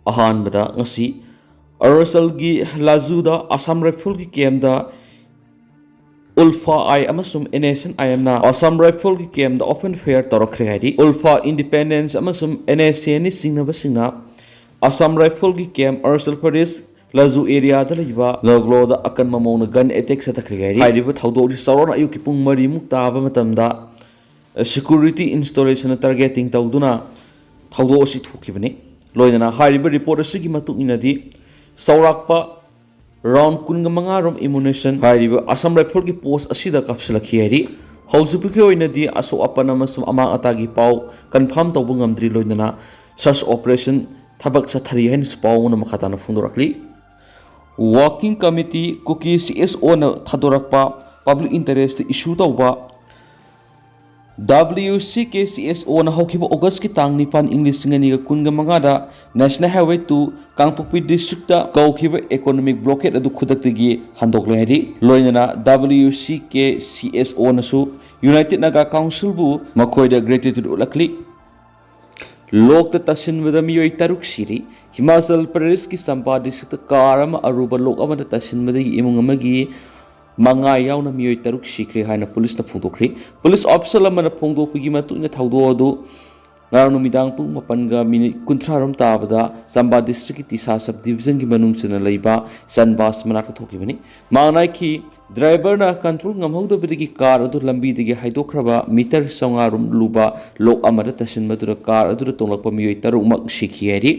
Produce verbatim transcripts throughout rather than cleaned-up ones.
ꯑꯍꯥꯟꯕꯗ ꯉꯁꯤ ꯑꯔꯨꯅꯥꯆꯜꯒꯤ ꯂꯥꯖꯨꯗ ꯑꯁꯥꯝ ꯔꯥꯏꯐꯜꯒꯤ ꯀꯦꯝꯗ ULFA-I ꯑꯃꯁꯨꯡ NSCN-IM-ꯅ ꯑꯁꯥꯝ ꯔꯥꯏꯐꯜꯒꯤ ꯀꯦꯝꯗ open fire ꯇꯧꯔꯛꯈ꯭ꯔꯦ ꯍꯥꯏꯔꯤ꯫ ULFA, Independence ꯑꯃꯁꯨꯡ NSCN-ꯅ ꯆꯤꯡꯅꯕꯁꯤꯡꯅ ꯑꯁꯥꯝ ꯔꯥꯏꯐꯜꯒꯤ ꯀꯦꯝ ꯑꯔꯨꯅꯥꯆꯜ ꯄ꯭ꯔꯗꯦꯁ ꯂꯥꯖꯨ ꯑꯦꯔꯤꯌꯥꯗ ꯂꯩꯕ ꯂꯒ꯭ꯂꯣꯗ ꯑꯀꯟꯕ ꯃꯑꯣꯡꯗ gun attack ꯆꯠꯊꯈ꯭ꯔꯦ ꯍꯥꯏꯔꯤ꯫ ꯍꯥꯏꯔꯤꯕ ꯊꯧꯗꯣꯛ ꯑꯁꯤ ꯆꯥꯎꯔꯥꯛꯅ ꯑꯌꯨꯛꯀꯤ ꯄꯨꯡ ꯃꯔꯤꯃꯨꯛ ꯇꯥꯕ ꯃꯇꯝꯗ security installation-ꯅ targeting ꯇꯧꯗꯨꯅ ꯊꯧꯗꯣꯛ ꯑꯁꯤ ꯊꯣꯛꯈꯤꯕꯅꯤ꯫ ꯂꯣꯏꯅꯅ ꯍꯥꯏꯔꯤꯕ report ꯑꯁꯤꯒꯤ ꯃꯇꯨꯡ ꯏꯟꯅꯗꯤ ꯆꯥꯎꯔꯥꯛꯄ round ꯀꯨꯟꯒ ꯃꯉꯥ ꯔꯣꯝ ammunition ꯍꯥꯏꯔꯤꯕ ꯑꯁꯥꯝ ꯔꯥꯏꯐꯜꯒꯤ post ꯑꯁꯤꯗ ꯀꯥꯞꯁꯤꯜꯂꯛꯈꯤ ꯍꯥꯏꯔꯤ꯫ ꯍꯧꯖꯤꯛ ꯐꯥꯎꯒꯤ ꯑꯣꯏꯅꯗꯤ ꯑꯁꯣꯛ ꯑꯄꯟ ꯑꯃꯁꯨꯡ ꯑꯃꯥꯡ ꯑꯇꯥꯒꯤ ꯄꯥꯎ confirm ꯇꯧꯕ ꯉꯝꯗ꯭ꯔꯤ꯫ ꯂꯣꯏꯅꯅ search operation ꯊꯕꯛ ꯆꯠꯊꯔꯤ ꯍꯥꯏꯅꯁꯨ ꯄꯥꯎ ꯑꯃꯅ ꯃꯈꯥ ꯇꯥꯅ ꯐꯣꯡꯗꯣꯔꯛꯂꯤ꯫ Working Committee, ꯀꯨꯀꯤ CSO-ꯅ ꯊꯥꯗꯣꯔꯛꯄ public interest issue ꯇꯧꯕ WCKCSO-ꯅ ꯍꯧꯈꯤꯕ August-ꯀꯤ ꯇꯥꯡ ꯅꯤꯄꯥꯟ, ꯏꯪ ꯂꯤꯁꯤꯡ ꯑꯅꯤꯒ ꯀꯨꯟꯒ ꯃꯉꯥꯗ National Highway two ꯀꯥꯡꯄꯣꯛꯄꯤ district-ꯇ ꯀꯧꯈꯤꯕ economic blockade ꯑꯗꯨ ꯈꯨꯗꯛꯇꯒꯤ ꯍꯟꯗꯣꯛꯂꯦ ꯍꯥꯏꯔꯤ꯫ ꯂꯣꯏꯅꯅ WCKCSO-ꯅꯁꯨ United Naga Council-ꯕꯨ ꯃꯈꯣꯏꯗ gratitude ꯎꯠꯂꯛꯂꯤ꯫ ꯂꯣꯛꯇ ꯇꯥꯁꯤꯟꯕꯗ ꯃꯤꯑꯣꯏ ꯇꯔꯨꯛ ꯁꯤꯔꯤ꯫ ꯍꯤꯃꯥꯆꯜ ꯄ꯭ꯔꯗꯦꯁꯀꯤ ꯆꯝꯄꯥ district-ꯇ car ꯑꯃ ꯑꯔꯨꯕ ꯂꯣꯛ ꯑꯃꯗ ꯇꯥꯁꯤꯟꯕꯗꯒꯤ ꯏꯃꯨꯡ ꯑꯃꯒꯤ ꯃꯉꯥ ꯌꯥꯎꯅ ꯃꯤꯑꯣꯏ ꯇꯔꯨꯛ ꯁꯤꯈ꯭ꯔꯦ ꯍꯥꯏꯅ police-ꯅ ꯐꯣꯡꯗꯣꯛꯈ꯭ꯔꯤ꯫ Police official ꯑꯃꯅ ꯐꯣꯡꯗꯣꯛꯄꯒꯤ ꯃꯇꯨꯡ ꯏꯟꯅ ꯊꯧꯗꯣꯛ ꯑꯗꯨ ꯉꯔꯥꯡ ꯅꯨꯃꯤꯗꯥꯡ ꯄꯨꯡ ꯃꯥꯄꯟꯒ minute ꯀꯨꯟꯊ꯭ꯔꯥ ꯔꯣꯝ ꯇꯥꯕꯗ ꯆꯝꯕꯥ district-ꯀꯤ ꯇꯤꯁꯥ sub division-ꯒꯤ ꯃꯅꯨꯡ ꯆꯟꯅ ꯂꯩꯕ ꯆꯟꯕꯥꯁ ꯃꯅꯥꯛꯇ ꯊꯣꯛꯈꯤꯕꯅꯤ꯫ ꯃꯥꯡꯅꯥꯏꯈꯤ꯫ Driver-ꯅ control ꯉꯝꯍꯧꯗꯕꯗꯒꯤ car ꯑꯗꯨ ꯂꯝꯕꯤꯗꯒꯤ ꯍꯥꯏꯗꯣꯛꯈ꯭ꯔꯕ meter ꯆꯥꯝꯃꯉꯥ ꯔꯣꯝ ꯂꯨꯕ ꯂꯣꯛ ꯑꯃꯗ ꯇꯥꯁꯤꯟꯕꯗꯨꯗ car ꯑꯗꯨꯗ ꯇꯣꯡꯂꯛꯄ ꯃꯤꯑꯣꯏ ꯇꯔꯨꯛꯃꯛ ꯁꯤꯈꯤ ꯍꯥꯏꯔꯤ꯫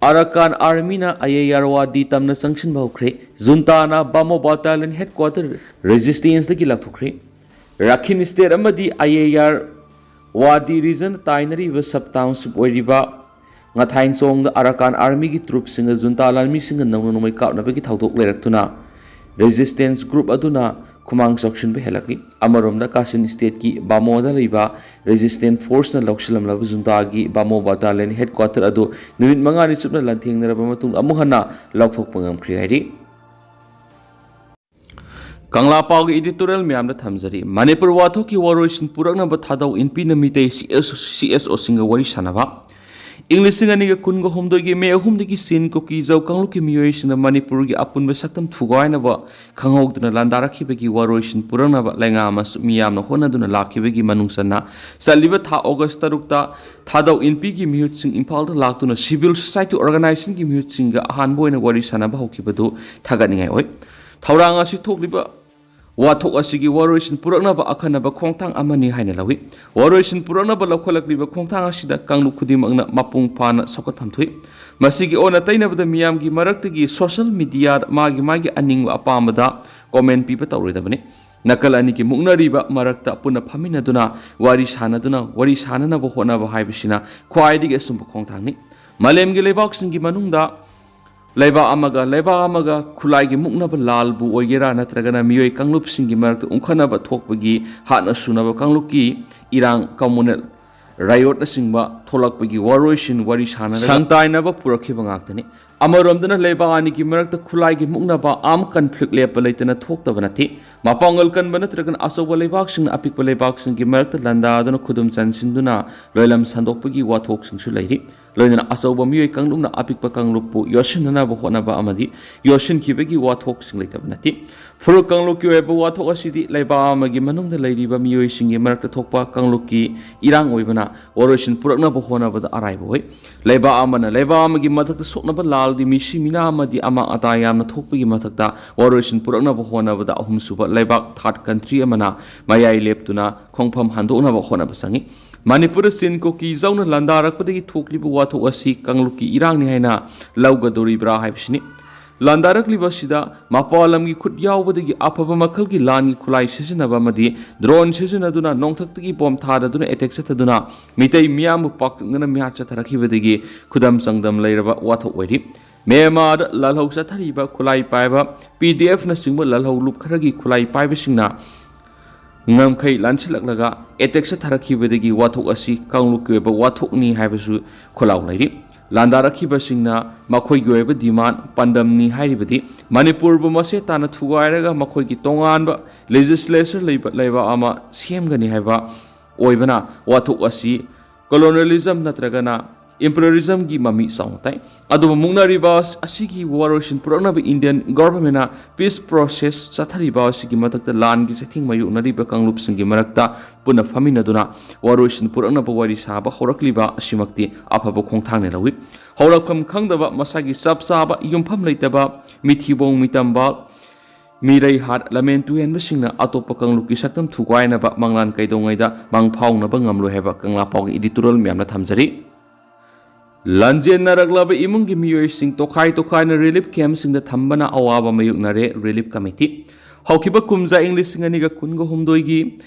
ꯑꯔꯥꯀꯥꯟ Army-ꯅ IAR ꯋꯥꯗꯤ ꯇꯝꯅ ꯆꯪꯁꯤꯟꯕ ꯍꯧꯈ꯭ꯔꯦ꯫ Junta-ꯅ ꯕꯥꯃꯣ battalion headquarter resistance-ꯇꯒꯤ ꯂꯥꯟꯊꯣꯛꯈ꯭ꯔꯦ꯫ ꯔꯥꯈꯤꯟ state ꯑꯃꯗꯤ IAR ꯋꯥꯗꯤ region ꯇꯥꯏꯅꯔꯤꯕ sub township ꯑꯣꯏꯔꯤꯕ ꯉꯥꯊꯥꯏꯟꯆꯣꯡꯗ ꯑꯔꯥꯀꯥꯟ Army-ꯒꯤ troops-ꯁꯤꯡꯒ Junta ꯂꯥꯟꯃꯤꯁꯤꯡꯒ ꯅꯧꯅ ꯅꯣꯡꯃꯩ ꯀꯥꯞꯅꯕꯒꯤ ꯊꯧꯗꯣꯛ ꯂꯩꯔꯛꯇꯨꯅ resistance group ꯑꯗꯨꯅ ꯈꯨꯃꯥꯡ ꯆꯥꯎꯁꯤꯟꯕ ꯍꯦꯜꯂꯛꯂꯤ꯫ ꯑꯃꯔꯣꯝꯗ ꯀꯥꯆꯤꯟ state-ꯀꯤ ꯕꯥꯃꯣꯗ ꯂꯩꯕ resistance force-ꯅ ꯂꯧꯁꯤꯜꯂꯝꯂꯕ Junta-ꯒꯤ ꯕꯥꯃꯣ battalion headquarter ꯑꯗꯨ ꯅꯨꯃꯤꯠ ꯃꯉꯥꯅꯤ ꯆꯨꯞꯅ ꯂꯥꯟꯊꯦꯡꯅꯔꯕ ꯃꯇꯨꯡꯗ ꯑꯃꯨꯛ ꯍꯟꯅ ꯂꯧꯊꯣꯛꯄ ꯉꯝꯈ꯭ꯔꯦ ꯍꯥꯏꯔꯤ꯫ ꯀꯪꯂꯥ ꯄꯥꯎꯒꯤ editorial ꯃꯌꯥꯝꯗ ꯊꯝꯖꯔꯤ꯫ ꯃꯅꯤꯄꯨꯔ ꯋꯥꯊꯣꯛꯀꯤ ꯋꯥꯔꯣꯏꯁꯤꯟ ꯄꯨꯔꯛꯅꯕ ꯊꯥꯗꯧ ꯏꯟꯄꯤꯅ ꯃꯤꯇꯩ CSO, CSO-ꯁꯤꯡꯒ ꯋꯥꯔꯤ ꯁꯥꯟꯅꯕ꯫ ꯏꯪ ꯂꯤꯁꯤꯡ ꯑꯅꯤꯒ ꯀꯨꯟꯒ ꯍꯨꯝꯗꯣꯏꯒꯤ ꯃꯦ ꯑꯍꯨꯝꯗꯒꯤ ꯆꯤꯟ ꯀꯨꯀꯤ ꯖꯧ ꯀꯥꯡꯂꯨꯞꯀꯤ ꯃꯤꯑꯣꯏꯁꯤꯡꯅ ꯃꯅꯤꯄꯨꯔꯒꯤ ꯑꯄꯨꯟꯕ ꯁꯛꯇꯝ ꯊꯨꯒꯥꯏꯅꯕ ꯈꯪꯍꯧꯗꯅ ꯂꯥꯟꯗꯥꯔꯛꯈꯤꯕꯒꯤ ꯋꯥꯔꯣꯏꯁꯤꯟ ꯄꯨꯔꯛꯅꯕ ꯂꯩꯉꯥꯛ ꯑꯃꯁꯨ ꯃꯤꯌꯥꯝꯅ ꯍꯣꯠꯅꯗꯨꯅ ꯂꯥꯛꯈꯤꯕꯒꯤ ꯃꯅꯨꯡ ꯆꯟꯅ ꯆꯠꯂꯤꯕ ꯊꯥ ꯑꯣꯒꯁ ꯇꯔꯨꯛꯇ ꯊꯥꯗꯧ ꯏꯟꯄꯤꯒꯤ ꯃꯤꯍꯨꯠꯁꯤꯡ ꯏꯝꯐꯥꯜꯗ ꯂꯥꯛꯇꯨꯅ civil society organizationꯒꯤ ꯃꯤꯍꯨꯠꯁꯤꯡꯒ ꯑꯍꯥꯟꯕ ꯑꯣꯏꯅ ꯋꯥꯔꯤ ꯁꯥꯟꯅꯕ ꯍꯧꯈꯤꯕꯗꯨ ꯊꯥꯒꯠꯅꯤꯡꯉꯥꯏ ꯑꯣꯏ꯫ ꯊꯧꯔꯥꯡ ꯑꯁꯤ ꯊꯣꯛꯂꯤꯕ ꯋꯥꯊꯣꯛ ꯑꯁꯤꯒꯤ ꯋꯥꯔꯣꯏꯁꯤꯟ ꯄꯨꯔꯛꯅꯕ ꯑꯈꯟꯅꯕ ꯈꯣꯡꯊꯥꯡ ꯑꯃꯅꯤ ꯍꯥꯏꯅ ꯂꯧꯏ꯫ ꯋꯥꯔꯣꯏꯁꯤꯟ ꯄꯨꯔꯛꯅꯕ ꯂꯧꯈꯠꯂꯛꯂꯤꯕ ꯈꯣꯡꯊꯥꯡ ꯑꯁꯤꯗ ꯀꯥꯡꯂꯨꯞ ꯈꯨꯗꯤꯡꯃꯛꯅ ꯃꯄꯨꯡ ꯐꯥꯅ ꯁꯧꯒꯠꯐꯝ ꯊꯣꯛꯏ꯫ ꯃꯁꯤꯒꯤ ꯑꯣꯟꯅ ꯇꯩꯅꯕꯗ ꯃꯤꯌꯥꯝꯒꯤ ꯃꯔꯛꯇꯒꯤ social mediaꯗ ꯃꯥꯒꯤ ꯃꯥꯒꯤ ꯑꯅꯤꯡꯕ ꯑꯄꯥꯝꯕꯗ comment ꯄꯤꯕ ꯇꯧꯔꯣꯏꯗꯕꯅꯤ꯫ ꯅꯥꯀꯜ ꯑꯅꯤꯒꯤ ꯃꯨꯛꯅꯔꯤꯕ ꯃꯔꯛꯇ ꯄꯨꯟꯅ ꯐꯝꯃꯤꯟꯅꯗꯨꯅ ꯋꯥꯔꯤ ꯁꯥꯟꯅꯗꯨꯅ ꯋꯥꯔꯤ ꯁꯥꯟꯅꯅꯕ ꯍꯣꯠꯅꯕ ꯍꯥꯏꯕꯁꯤꯅ ꯈ꯭ꯋꯥꯏꯗꯒꯤ ꯑꯆꯨꯝꯕ ꯈꯣꯡꯊꯥꯡꯅꯤ꯫ ꯃꯥꯂꯦꯝꯒꯤ ꯂꯩꯕꯥꯛꯁꯤꯡꯒꯤ ꯃꯅꯨꯡꯗ ꯂꯩꯕꯥꯛ ꯑꯃꯒ ꯂꯩꯕꯥꯛ ꯑꯃꯒ ꯈꯨꯠꯂꯥꯏꯒꯤ ꯃꯨꯛꯅꯕ ꯂꯥꯜꯕꯨ ꯑꯣꯏꯒꯦꯔꯥ ꯅꯠꯇ꯭ꯔꯒꯅ ꯃꯤꯑꯣꯏ ꯀꯥꯡꯂꯨꯞꯁꯤꯡꯒꯤ ꯃꯔꯛꯇ ꯎꯪꯈꯠꯅꯕ ꯊꯣꯛꯄꯒꯤ ꯍꯥꯠꯅ ꯁꯨꯅꯕ ꯀꯥꯡꯂꯨꯞꯀꯤ ꯏꯔꯥꯡ, communal riotꯅꯆꯤꯡꯕ ꯊꯣꯛꯂꯛꯄꯒꯤ ꯋꯥꯔꯣꯏꯁꯤꯟ ꯋꯥꯔꯤ ꯁꯥꯟꯅꯔꯒ ꯁꯪꯇꯥꯏꯅꯕ ꯄꯨꯔꯛꯈꯤꯕ ꯉꯥꯛꯇꯅꯤ꯫ ꯑꯃꯔꯣꯝꯗꯅ ꯂꯩꯕꯥꯛ ꯑꯅꯤꯒꯤ ꯃꯔꯛꯇ ꯈꯨꯠꯂꯥꯏꯒꯤ ꯃꯨꯛꯅꯕ, armed conflict ꯂꯦꯞꯄ ꯂꯩꯇꯅ ꯊꯣꯛꯇꯕ ꯅꯠꯇꯦ꯫ ꯃꯄꯥꯡꯒꯜ ꯀꯟꯕ ꯅꯠꯇ꯭ꯔꯒꯅ ꯑꯆꯧꯕ ꯂꯩꯕꯥꯛꯁꯤꯡꯅ ꯑꯄꯤꯛꯄ ꯂꯩꯕꯥꯛꯁꯤꯡꯒꯤ ꯃꯔꯛꯇ ꯂꯥꯟꯗꯥꯗꯨꯅ ꯈꯨꯗꯨꯝ ꯆꯟꯁꯤꯟꯗꯨꯅ ꯂꯣꯏꯂꯝ ꯁꯟꯗꯣꯛꯄꯒꯤ ꯋꯥꯊꯣꯛꯁꯤꯡꯁꯨ ꯂꯩꯔꯤ꯫ ꯂꯣꯏꯅꯅ ꯑꯆꯧꯕ ꯃꯤꯑꯣꯏ ꯀꯥꯡꯂꯨꯞꯅ ꯑꯄꯤꯛꯄ ꯀꯥꯡꯂꯨꯞꯄꯨ ꯌꯣꯠꯁꯤꯟꯅꯅꯕ ꯍꯣꯠꯅꯕ ꯑꯃꯗꯤ ꯌꯣꯠꯁꯤꯟꯈꯤꯕꯒꯤ ꯋꯥꯊꯣꯛꯁꯤꯡ ꯂꯩꯇꯕ ꯅꯠꯇꯦ꯫ ꯐꯨꯔꯨꯞ ꯀꯥꯡꯂꯨꯞꯀꯤ ꯑꯣꯏꯕ ꯋꯥꯊꯣꯛ ꯑꯁꯤꯗꯤ ꯂꯩꯕꯥꯛ ꯑꯃꯒꯤ ꯃꯅꯨꯡꯗ ꯂꯩꯔꯤꯕ ꯃꯤꯑꯣꯏꯁꯤꯡꯒꯤ ꯃꯔꯛꯇ ꯊꯣꯛꯄ ꯀꯥꯡꯂꯨꯞꯀꯤ ꯏꯔꯥꯡ ꯑꯣꯏꯕꯅ ꯋꯥꯔꯣꯏꯁꯤꯟ ꯄꯨꯔꯛꯅꯕ ꯍꯣꯠꯅꯕꯗ ꯑꯔꯥꯏꯕ ꯑꯣꯏ꯫ ꯂꯩꯕꯥꯛ ꯑꯃꯅ ꯂꯩꯕꯥꯛ ꯑꯃꯒꯤ ꯃꯊꯛꯇ ꯁꯣꯛꯅꯕ ꯂꯥꯜꯗꯤ ꯃꯤꯁꯤ ꯃꯤꯅꯥ ꯑꯃꯗꯤ ꯑꯃꯥꯡ ꯑꯇꯥ ꯌꯥꯝꯅ ꯊꯣꯛꯄꯒꯤ ꯃꯊꯛꯇ ꯋꯥꯔꯣꯏꯁꯤꯟ ꯄꯨꯔꯛꯅꯕ ꯍꯣꯠꯅꯕꯗ ꯑꯍꯨꯝꯁꯨꯕ ꯂꯩꯕꯥꯛ, third country ꯑꯃꯅ ꯃꯌꯥꯏ ꯂꯦꯞꯇꯨꯅ ꯈꯣꯡꯐꯝ ꯍꯟꯗꯣꯛꯅꯕ ꯍꯣꯠꯅꯕ ꯆꯪꯏ꯫ ꯃꯅꯤꯄꯨꯔꯗ ꯆꯤꯟ ꯀꯨꯀꯤ ꯖꯧꯅ ꯂꯥꯟꯗꯥꯔꯛꯄꯗꯒꯤ ꯊꯣꯛꯂꯤꯕ ꯋꯥꯊꯣꯛ ꯑꯁꯤ ꯀꯥꯡꯂꯨꯞꯀꯤ ꯏꯔꯥꯡꯅꯤ ꯍꯥꯏꯅ ꯂꯧꯒꯗꯧꯔꯤꯕ꯭ꯔꯥ ꯍꯥꯏꯕꯁꯤꯅꯤ꯫ ꯂꯥꯟꯗꯥꯔꯛꯂꯤꯕ ꯑꯁꯤꯗ ꯃꯄꯥꯟ ꯂꯝꯒꯤ ꯈꯨꯠ ꯌꯥꯎꯕꯗꯒꯤ ꯑꯐꯕ ꯃꯈꯜꯒꯤ ꯂꯥꯟꯒꯤ ꯈꯨꯠꯂꯥꯏ ꯁꯤꯖꯤꯟꯅꯕ ꯑꯃꯗꯤ drone ꯁꯤꯖꯤꯟꯅꯗꯨꯅ ꯅꯣꯡꯊꯛꯇꯒꯤ ꯕꯣꯝ ꯊꯥꯗꯗꯨꯅ attack ꯆꯠꯊꯗꯨꯅ ꯃꯤꯇꯩ ꯃꯤꯌꯥꯝꯕꯨ ꯄꯥꯛꯇꯛꯅꯅ ꯃꯤꯍꯥꯠ ꯆꯠꯊꯔꯛꯈꯤꯕꯗꯒꯤ ꯈꯨꯗꯝ ꯆꯥꯡꯗꯝ ꯂꯩꯔꯕ ꯋꯥꯊꯣꯛ ꯑꯣꯏꯔꯤ꯫ ꯃ꯭ꯌꯥꯟꯃꯥꯔꯗ ꯂꯥꯜꯍꯧ ꯆꯠꯊꯔꯤꯕ ꯈꯨꯠꯂꯥꯏ ꯄꯥꯏꯕ PDFꯅꯆꯤꯡꯕ ꯂꯥꯜꯍꯧ ꯂꯨꯞ ꯈꯔꯒꯤ ꯈꯨꯠꯂꯥꯏ ꯄꯥꯏꯕꯁꯤꯡꯅ ꯉꯝꯈꯩ ꯂꯥꯟꯁꯤꯜꯂꯛꯂꯒ attack ꯆꯠꯊꯔꯛꯈꯤꯕꯗꯒꯤ ꯋꯥꯊꯣꯛ ꯑꯁꯤ ꯀꯥꯡꯂꯨꯞꯀꯤ ꯑꯣꯏꯕ ꯋꯥꯊꯣꯛꯅꯤ ꯍꯥꯏꯕꯁꯨ ꯈꯣꯜꯂꯥꯎ ꯂꯩꯔꯤ꯫ ꯂꯥꯟꯗꯥꯔꯛꯈꯤꯕꯁꯤꯡꯅ ꯃꯈꯣꯏꯒꯤ ꯑꯣꯏꯕ demand, ꯄꯥꯟꯗꯝꯅꯤ ꯍꯥꯏꯔꯤꯕꯗꯤ ꯃꯅꯤꯄꯨꯔꯕꯨ ꯃꯆꯦꯠ ꯇꯥꯅ ꯊꯨꯒꯥꯏꯔꯒ ꯃꯈꯣꯏꯒꯤ ꯇꯣꯉꯥꯟꯕ legislature ꯂꯩꯕ ꯂꯩꯕꯥꯛ ꯑꯃ ꯁꯦꯝꯒꯅꯤ ꯍꯥꯏꯕ ꯑꯣꯏꯕꯅ ꯋꯥꯊꯣꯛ ꯑꯁꯤ colonialism ꯅꯠꯇ꯭ꯔꯒꯅ imperialismꯒꯤ ꯃꯃꯤ ꯆꯥꯎꯅ ꯇꯥꯏ꯫ ꯑꯗꯨꯕꯨ ꯃꯨꯛꯅꯔꯤꯕ ꯑꯁꯤꯒꯤ ꯋꯥꯔꯣꯏꯁꯤꯟ ꯄꯨꯔꯛꯅꯕ Indian governmentꯅ peace process ꯆꯠꯊꯔꯤꯕ ꯑꯁꯤꯒꯤ ꯃꯊꯛꯇ ꯂꯥꯟꯒꯤ ꯆꯩꯊꯦꯡ ꯃꯥꯌꯣꯛꯅꯔꯤꯕ ꯀꯥꯡꯂꯨꯞꯁꯤꯡꯒꯤ ꯃꯔꯛꯇ ꯄꯨꯟꯅ ꯐꯝꯃꯤꯟꯅꯗꯨꯅ ꯋꯥꯔꯣꯏꯁꯤꯟ ꯄꯨꯔꯛꯅꯕ ꯋꯥꯔꯤ ꯁꯥꯕ ꯍꯧꯔꯛꯂꯤꯕ ꯑꯁꯤꯃꯛꯇꯤ ꯑꯐꯕ ꯈꯣꯡꯊꯥꯡꯅꯤ ꯂꯧꯏ꯫ ꯍꯧꯔꯛꯐꯝ ꯈꯪꯗꯕ, ꯃꯁꯥꯒꯤ ꯆꯞ ꯆꯥꯕ ꯌꯨꯝꯐꯝ ꯂꯩꯇꯕ, ꯃꯤꯊꯤꯕꯣꯡ ꯃꯤꯇꯝꯕ, ꯃꯤꯔꯩ ꯍꯥꯠ, ꯂꯃꯦꯟ ꯇꯨꯍꯦꯟꯕꯁꯤꯡꯅ ꯑꯇꯣꯞꯄ ꯀꯥꯡꯂꯨꯞꯀꯤ ꯁꯛꯇꯝ ꯊꯨꯒꯥꯏꯅꯕ ꯃꯪꯂꯥꯟ ꯀꯩꯗꯧꯉꯩꯗ ꯃꯪ ꯐꯥꯎꯅꯕ ꯉꯝꯂꯣꯏ ꯍꯥꯏꯕ ꯀꯪꯂꯥ ꯄꯥꯎꯒꯤ editorial ꯃꯌꯥꯝꯅ ꯊꯝꯖꯔꯤ꯫ ꯂꯥꯟꯖꯦꯟꯅꯔꯛꯂꯕ ꯏꯃꯨꯡꯒꯤ ꯃꯤꯑꯣꯏꯁꯤꯡ ꯇꯣꯈꯥꯏ ꯇꯣꯈꯥꯏꯅ relief campꯁꯤꯡꯗ ꯊꯝꯕꯅ ꯑꯋꯥꯕ ꯃꯥꯌꯣꯛꯅꯔꯦ, relief committee꯫ ꯍꯧꯈꯤꯕ ꯀꯨꯝꯖꯥ ꯏꯪ ꯂꯤꯁꯤꯡ ꯑꯅꯤꯒ ꯀꯨꯟꯒ ꯍꯨꯝꯗꯣꯏꯒꯤ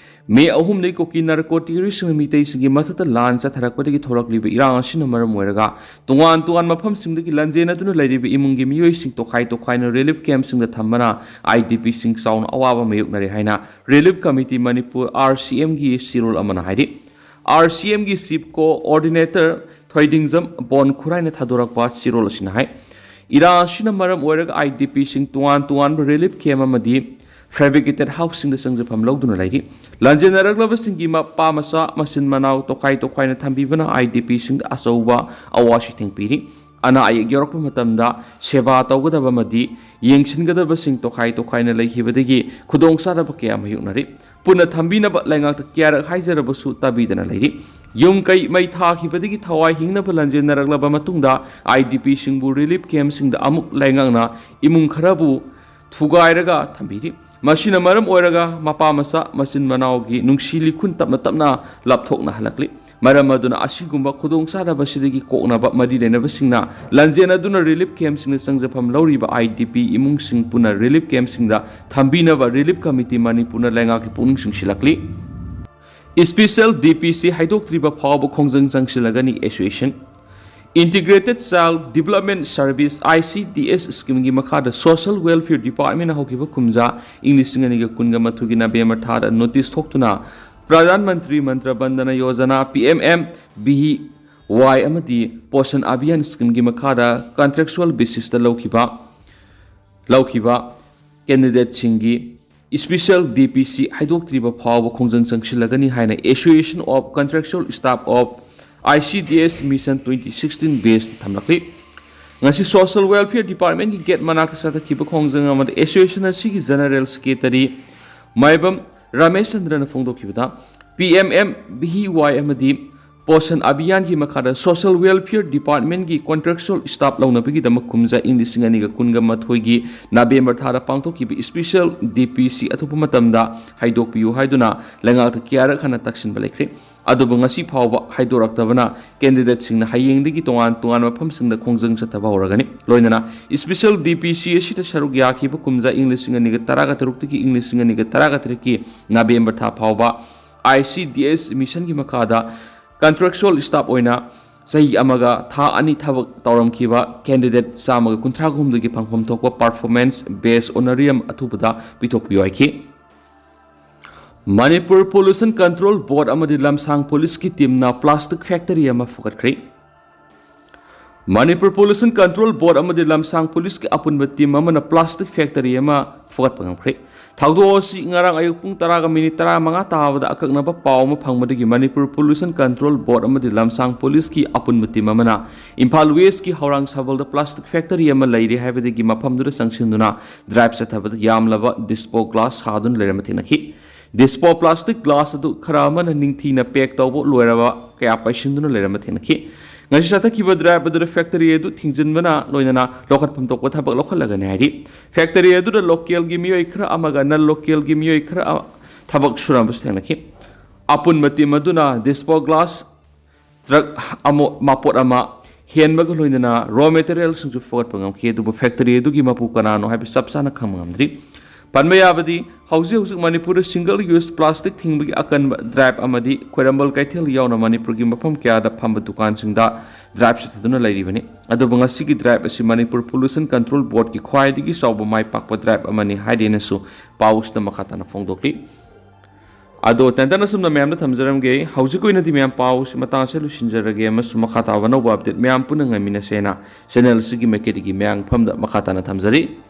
ꯃꯦ ꯑꯍꯨꯝꯗꯒꯤ ꯀꯨꯀꯤ narco terroristꯁꯤꯡꯅ ꯃꯤꯇꯩꯁꯤꯡꯒꯤ ꯃꯊꯛꯇ ꯂꯥꯟ ꯆꯠꯊꯔꯛꯄꯗꯒꯤ ꯊꯣꯛꯂꯛꯂꯤꯕ ꯏꯔꯥꯡ ꯑꯁꯤꯅ ꯃꯔꯝ ꯑꯣꯏꯔꯒ ꯇꯣꯉꯥꯟ ꯇꯣꯉꯥꯟꯕ ꯃꯐꯝꯁꯤꯡꯗꯒꯤ ꯂꯥꯟꯖꯦꯟꯅꯗꯨꯅ ꯂꯩꯔꯤꯕ ꯏꯃꯨꯡꯒꯤ ꯃꯤꯑꯣꯏꯁꯤꯡ ꯇꯣꯈꯥꯏ ꯇꯣꯈꯥꯏꯅ relief campꯁꯤꯡꯗ ꯊꯝꯕꯅ IDPꯁꯤꯡ ꯆꯥꯎꯅ ꯑꯋꯥꯕ ꯃꯥꯌꯣꯛꯅꯔꯦ ꯍꯥꯏꯅ Relief Committee ꯃꯅꯤꯄꯨꯔ, RCMꯒꯤ ꯆꯦꯔꯣꯜ ꯑꯃꯅ ꯍꯥꯏꯔꯤ꯫ RCMꯒꯤ chief coordinator ꯊꯣꯏꯗꯤꯡꯖꯝ ꯕꯣꯟ ꯈꯨꯔꯥꯏꯅ ꯊꯥꯗꯣꯔꯛꯄ ꯆꯦꯔꯣꯜ ꯑꯁꯤꯅ ꯍꯥꯏ, ꯏꯔꯥꯡ ꯑꯁꯤꯅ ꯃꯔꯝ ꯑꯣꯏꯔꯒ IDPꯁꯤꯡ ꯇꯣꯉꯥꯟ ꯇꯣꯉꯥꯟꯕ relief camp ꯑꯃꯗꯤ fabricated houseꯁꯤꯡꯗ ꯆꯪꯖꯐꯝ ꯂꯧꯗꯨꯅ ꯂꯩꯔꯤ꯫ ꯂꯥꯟꯖꯦꯟꯅꯔꯛꯂꯕꯁꯤꯡꯒꯤ ꯃꯄꯥ ꯃꯆꯥ, ꯃꯆꯤꯟ ꯃꯅꯥꯎ ꯇꯣꯈꯥꯏ ꯇꯣꯈꯥꯏꯅ ꯊꯝꯕꯤꯕꯅ IDPꯁꯤꯡꯗ ꯑꯆꯧꯕ ꯑꯋꯥ ꯆꯩꯊꯦꯡ ꯄꯤꯔꯤ꯫ ꯑꯅꯥ ꯑꯌꯦꯛ ꯌꯥꯎꯔꯛꯄ ꯃꯇꯝꯗ ꯁꯦꯕꯥ ꯇꯧꯒꯗꯕ ꯑꯃꯗꯤ ꯌꯦꯡꯁꯤꯟꯒꯗꯕꯁꯤꯡ ꯇꯣꯈꯥꯏ ꯇꯣꯈꯥꯏꯅ ꯂꯩꯈꯤꯕꯗꯒꯤ ꯈꯨꯗꯣꯡꯆꯥꯗꯕ ꯀꯌꯥ ꯃꯥꯌꯣꯛꯅꯔꯤ꯫ ꯄꯨꯟꯅ ꯊꯝꯕꯤꯅꯕ ꯂꯩꯉꯥꯛꯇ ꯀꯌꯥꯔꯛ ꯍꯥꯏꯖꯔꯕꯁꯨ ꯇꯥꯕꯤꯗꯅ ꯂꯩꯔꯤ꯫ ꯌꯨꯝ ꯀꯩ ꯃꯩ ꯊꯥꯈꯤꯕꯗꯒꯤ ꯊꯋꯥꯏ ꯍꯤꯡꯅꯕ ꯂꯥꯟꯖꯦꯟꯅꯔꯛꯂꯕ ꯃꯇꯨꯡꯗ IDPꯁꯤꯡꯕꯨ relief campꯁꯤꯡꯗ ꯑꯃꯨꯛ ꯂꯩꯉꯥꯛꯅ ꯏꯃꯨꯡ ꯈꯔꯕꯨ ꯊꯨꯒꯥꯏꯔꯒ ꯊꯝꯕꯤꯔꯤ꯫ ꯃꯁꯤꯅ ꯃꯔꯝ ꯑꯣꯏꯔꯒ ꯃꯄꯥ ꯃꯆꯥ, ꯃꯆꯤꯟ ꯃꯅꯥꯎꯒꯤ ꯅꯨꯡꯁꯤ ꯂꯤꯈꯨꯟ ꯇꯞꯅ ꯇꯞꯅ ꯂꯥꯞꯊꯣꯛꯅꯍꯜꯂꯛꯂꯤ꯫ ꯃꯔꯝ ꯑꯗꯨꯅ ꯑꯁꯤꯒꯨꯝꯕ ꯈꯨꯗꯣꯡꯆꯥꯗꯕꯁꯤꯗꯒꯤ ꯀꯣꯛꯅꯕ ꯃꯔꯤ ꯂꯩꯅꯕꯁꯤꯡꯅ ꯂꯥꯟꯖꯦꯟꯅꯗꯨꯅ relief campꯁꯤꯡꯗ ꯆꯪꯖꯐꯝ ꯂꯧꯔꯤꯕ IDP ꯏꯃꯨꯡꯁꯤꯡ ꯄꯨꯟꯅ relief campꯁꯤꯡꯗ ꯊꯝꯕꯤꯅꯕ Relief Committee ꯃꯅꯤꯄꯨꯔꯅ ꯂꯩꯉꯥꯛꯀꯤ ꯄꯨꯛꯅꯤꯡ ꯆꯤꯡꯁꯤꯜꯂꯛꯂꯤ꯫ Special DPC ꯍꯥꯏꯗꯣꯛꯇ꯭ꯔꯤꯕ ꯐꯥꯎꯕ ꯈꯣꯡꯖꯪ ꯆꯪꯁꯤꯜꯂꯒꯅꯤ association꯫ Integrated Child Development Service, ICDS schemeꯒꯤ ꯃꯈꯥꯗ Social Welfare Departmentꯅ ꯍꯧꯈꯤꯕ ꯀꯨꯝꯖꯥ ꯏꯪ ꯂꯤꯁꯤꯡ ꯑꯅꯤꯒ ꯀꯨꯟꯒ ꯃꯥꯊꯣꯏꯒꯤ November ꯊꯥꯗ notice ꯊꯣꯛꯇꯨꯅ ꯄ꯭ꯔꯙꯥꯟ ꯃꯟꯇ꯭ꯔꯤ ꯃꯟꯇ꯭ꯔ ꯕꯟꯗꯅ ꯌꯣꯖꯅꯥ, PMMVY ꯑꯃꯗꯤ ꯄꯣꯁꯟ ꯑꯚꯤꯌꯥꯟ schemeꯒꯤ ꯃꯈꯥꯗ contractual basisꯇ ꯂꯧꯈꯤꯕ, ꯂꯧꯈꯤꯕ candidateꯁꯤꯡꯒꯤ Special DPC ꯍꯥꯏꯗꯣꯛꯇ꯭ꯔꯤꯕ ꯐꯥꯎꯕ ꯈꯣꯡꯖꯪ ꯆꯪꯁꯤꯜꯂꯒꯅꯤ ꯍꯥꯏꯅ Association of Contractual Staff of I C D S Mission twenty sixteen base ꯊꯝꯂꯛꯂꯤ꯫ ꯉꯁꯤ Social Welfare Department ꯀꯤ gate ꯃꯅꯥꯛꯇ ꯆꯠꯊꯈꯤꯕ ꯈꯣꯡꯖꯪ ꯑꯃꯗ association ꯑꯁꯤꯒꯤ General Secretary ꯃꯥꯏꯕꯝ ꯔꯥꯃꯦꯁꯆꯟꯗ꯭ꯔꯅ ꯐꯣꯡꯗꯣꯛꯈꯤꯕꯗ, P M M V Y ꯑꯃꯗꯤ Poshan Abhiyan ꯒꯤ ꯃꯈꯥꯗ Social Welfare Department ꯀꯤ contractual staff ꯂꯧꯅꯕꯒꯤꯗꯃꯛ ꯀꯨꯝꯖꯥ ꯏꯪ ꯂꯤꯁꯤꯡ ꯑꯅꯤꯒ ꯀꯨꯟꯒ ꯃꯥꯊꯣꯏꯒꯤ November ꯊꯥꯗ ꯄꯥꯡꯊꯣꯛꯈꯤꯕ special D P C ꯑꯊꯣꯛꯄ ꯃꯇꯝꯗ ꯍꯥꯏꯗꯣꯛꯄꯤꯌꯨ ꯍꯥꯏꯗꯨꯅ ꯂꯩꯉꯥꯛꯇ ꯀꯌꯥꯔꯛ ꯍꯟꯅ ꯇꯛꯁꯤꯟꯕ ꯂꯩꯈ꯭ꯔꯦ꯫ ꯑꯗꯨꯕꯨ ꯉꯁꯤ ꯐꯥꯎꯕ ꯍꯥꯏꯗꯣꯔꯛꯇꯕꯅ candidate ꯁꯤꯡꯅ ꯍꯌꯦꯡꯗꯒꯤ ꯇꯣꯉꯥꯟ ꯇꯣꯉꯥꯟꯕ ꯃꯐꯝꯁꯤꯡꯗ ꯈꯣꯡꯖꯪ ꯆꯠꯊꯕ ꯍꯧꯔꯒꯅꯤ꯫ ꯂꯣꯏꯅꯅ special D P C ꯑꯁꯤꯗ ꯁꯔꯨꯛ ꯌꯥꯈꯤꯕ ꯀꯨꯝꯖꯥ ꯏꯪ ꯂꯤꯁꯤꯡ ꯑꯅꯤꯒ ꯇꯔꯥꯒ ꯇꯔꯨꯛꯇꯒꯤ ꯏꯪ ꯂꯤꯁꯤꯡ ꯑꯅꯤꯒ ꯇꯔꯥꯒ ꯇꯔꯦꯠꯀꯤ November ꯊꯥ ꯐꯥꯎꯕ I C D S mission ꯒꯤ ꯃꯈꯥꯗ contractual staff ꯑꯣꯏꯅ ꯆꯍꯤ ꯑꯃꯒ ꯊꯥ ꯑꯅꯤ ꯊꯕꯛ ꯇꯧꯔꯝꯈꯤꯕ candidate ꯆꯥꯝꯃꯒ ꯀꯨꯟꯊ꯭ꯔꯥ ꯍꯨꯝꯗꯣꯏꯒꯤ ꯐꯪꯐꯝ ꯊꯣꯛꯄ performance based honorarium ꯑꯊꯨꯕꯗ ꯄꯤꯊꯣꯛꯄꯤꯌꯨ ꯍꯥꯏꯈꯤ꯫ ꯃꯅꯤꯄꯨꯔ Pollution Control Board ꯑꯃꯗꯤ ꯂꯝꯁꯥꯡ ꯄꯨꯂꯤꯁꯀꯤ team ꯅ plastic factory ꯑꯃ ꯐꯨꯒꯠꯈ꯭ꯔꯦ꯫ ꯃꯅꯤꯄꯨꯔ Pollution Control Board ꯑꯃꯗꯤ ꯂꯝꯁꯥꯡ ꯄꯨꯂꯤꯁꯀꯤ ꯑꯄꯨꯟꯕ team ꯑꯃꯅ plastic factory ꯑꯃ ꯐꯨꯒꯠꯄ ꯉꯝꯈ꯭ꯔꯦ꯫ ꯊꯧꯗꯣꯛ ꯑꯁꯤ ꯉꯔꯥꯡ ꯑꯌꯨꯛ ꯄꯨꯡ ꯇꯔꯥꯒ minute ꯇꯔꯥꯃꯉꯥ ꯇꯥꯕꯗ ꯑꯀꯛꯅꯕ ꯄꯥꯎ ꯑꯃ ꯐꯪꯕꯗꯒꯤ ꯃꯅꯤꯄꯨꯔ Pollution Control Board ꯑꯃꯗꯤ ꯂꯝꯁꯥꯡ ꯄꯨꯂꯤꯁꯀꯤ ꯑꯄꯨꯟꯕ team ꯑꯃꯅ ꯏꯝꯐꯥꯜ West ꯀꯤ ꯍꯧꯔꯥꯡ ꯁꯕꯜꯗ plastic factory ꯑꯃ ꯂꯩꯔꯦ ꯍꯥꯏꯕꯗꯒꯤ ꯃꯐꯝꯗꯨꯗ ꯆꯪꯁꯤꯟꯗꯨꯅ drive ꯆꯠꯊꯕꯗ ꯌꯥꯝꯂꯕ dispo glass ꯁꯥꯗꯨꯅ ꯂꯩꯔꯝꯕ ꯊꯦꯡꯅꯈꯤ꯫ Dispo plastic glass ꯑꯗꯨ ꯈꯔ ꯑꯃꯅ ꯅꯤꯡꯊꯤꯅ pack ꯇꯧꯕ ꯂꯣꯏꯔꯕ ꯀꯌꯥ ꯄꯩꯁꯤꯟꯗꯨꯅ ꯂꯩꯔꯝꯕ ꯊꯦꯡꯅꯈꯤ꯫ ꯉꯁꯤ ꯆꯠꯊꯈꯤꯕ drive ꯑꯗꯨꯗ factory ꯑꯗꯨ ꯊꯤꯡꯖꯤꯟꯕꯅ ꯂꯣꯏꯅꯅ ꯂꯧꯈꯠꯐꯝ ꯊꯣꯛꯄ ꯊꯕꯛ ꯂꯧꯈꯠꯂꯒꯅꯤ ꯍꯥꯏꯔꯤ꯫ Factory ꯑꯗꯨꯗ local ꯒꯤ ꯃꯤꯑꯣꯏ ꯈꯔ ꯑꯃꯒ non local ꯒꯤ ꯃꯤꯑꯣꯏ ꯈꯔ ꯑꯃ ꯊꯕꯛ ꯁꯨꯔꯝꯕꯁꯨ ꯊꯦꯡꯅꯈꯤ꯫ ꯑꯄꯨꯟꯕ team ꯑꯗꯨꯅ dispo glass truck ꯑꯃ, ꯃꯄꯣꯠ ꯑꯃ ꯍꯦꯟꯕꯒ ꯂꯣꯏꯅꯅ raw material ꯁꯤꯡꯁꯨ ꯐꯨꯒꯠꯄ ꯉꯝꯈꯤ, ꯑꯗꯨꯕꯨ factory ꯑꯗꯨꯒꯤ ꯃꯄꯨ ꯀꯅꯥꯅꯣ ꯍꯥꯏꯕ ꯆꯞ ꯆꯥꯅ ꯈꯪꯕ ꯉꯝꯗ꯭ꯔꯤ꯫ ꯄꯟꯕ ꯌꯥꯕꯗꯤ, ꯍꯧꯖꯤꯛ ꯍꯧꯖꯤꯛ ꯃꯅꯤꯄꯨꯔꯗ single use plastic ꯊꯤꯡꯕꯒꯤ ꯑꯀꯟꯕ drive ꯑꯃꯗꯤ ꯈ꯭ꯋꯥꯏꯔꯝꯕꯟ ꯀꯩꯊꯦꯜ ꯌꯥꯎꯅ ꯃꯅꯤꯄꯨꯔꯒꯤ ꯃꯐꯝ ꯀꯌꯥꯗ ꯐꯝꯕ ꯗꯨꯀꯥꯟꯁꯤꯡꯗ drive ꯆꯠꯊꯗꯨꯅ ꯂꯩꯔꯤꯕꯅꯤ꯫ ꯑꯗꯨꯕꯨ ꯉꯁꯤꯒꯤ drive ꯑꯁꯤ ꯃꯅꯤꯄꯨꯔ Pollution Control Board ꯀꯤ ꯈ꯭ꯋꯥꯏꯗꯒꯤ ꯆꯥꯎꯕ ꯃꯥꯏ ꯄꯥꯛꯄ drive ꯑꯃꯅꯤ ꯍꯥꯏꯔꯦꯅꯁꯨ ꯄꯥꯎꯁꯤꯗ ꯃꯈꯥ ꯇꯥꯅ ꯐꯣꯡꯗꯣꯛꯂꯤ꯫ ꯑꯗꯣ ꯇꯦꯟꯇꯟ ꯑꯁꯨꯝꯅ ꯃꯌꯥꯝꯗ ꯊꯝꯖꯔꯝꯒꯦ꯫ ꯍꯧꯖꯤꯛ ꯑꯣꯏꯅꯗꯤ ꯃꯌꯥꯝ ꯄꯥꯎꯁꯤ ꯃꯇꯥꯡ ꯑꯁꯤꯗ ꯂꯣꯏꯁꯤꯟꯖꯔꯒꯦ ꯑꯃꯁꯨꯡ ꯃꯈꯥ ꯇꯥꯕ ꯑꯅꯧꯕ update ꯃꯌꯥꯝ ꯄꯨꯟꯅ ꯉꯥꯏꯃꯤꯟꯅꯁꯦꯅ channel ꯑꯁꯤꯒꯤ ꯃꯥꯏꯀꯩꯗꯒꯤ ꯃꯌꯥꯝ ꯃꯐꯝꯗ ꯃꯈꯥ ꯇꯥꯅ ꯊꯝꯖꯔꯤ꯫